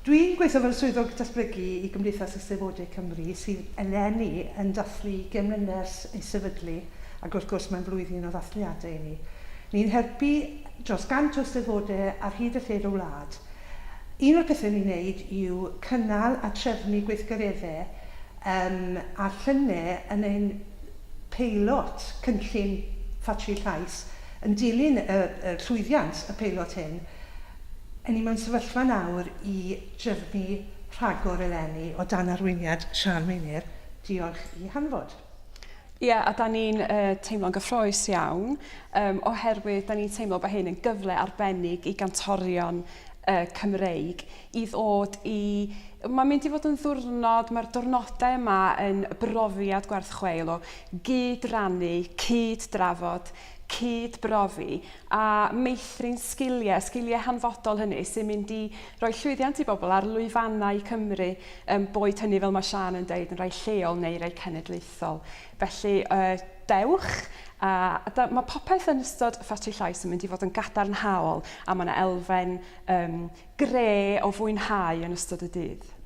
Dwi'n gweithio fel swyddog datblygu i Gymdeithas Eisteddfodau Cymru sydd eleni yn dathlu ugain mlynedd ers ei sefydlu ac wrth gwrs mae'n flwyddyn o ddathliadau i ni. Ni'n helpu dros gant o eisteddfodau ar hyd a lled y wlad. Un o'r pethau ni'n neud yw cynnal a trefnu gweithgareddau yym a llynedd yn ein peilot cynllun Ffatri Llais yn dilyn y y llwyddiant y peilot hyn, 'yn ni mewn sefyllfa nawr i drefnu rhagor eleni o dan arweiniad Siân Meinir, diolch i Hanfod. Ie, a 'dan ni'n yy teimlo'n gyffrous iawn yym oherwydd 'dan ni'n teimlo bod hyn yn gyfle arbennig i gantorion yy Cymreig i ddod i... Mae'n mynd i fod yn ddiwrnod, mae'r diwrnodau yma yn brofiad gwerth chweil o gyd-rannu, cyd-drafod, cyd-brofi a meithrin sgiliau, sgiliau hanfodol hynny sy'n mynd i roi llwyddiant i bobl ar lwyfannau Cymru, um, boed hynny fel mae Siân yn deud yn rhai lleol neu rai cenedlaethol. Felly, uh, dewch, a da, mae popeth yn ystod Ffatri Llais yn mynd i fod yn gadarnhaol a mae yna elfen um, gre o fwynhau yn ystod y dydd.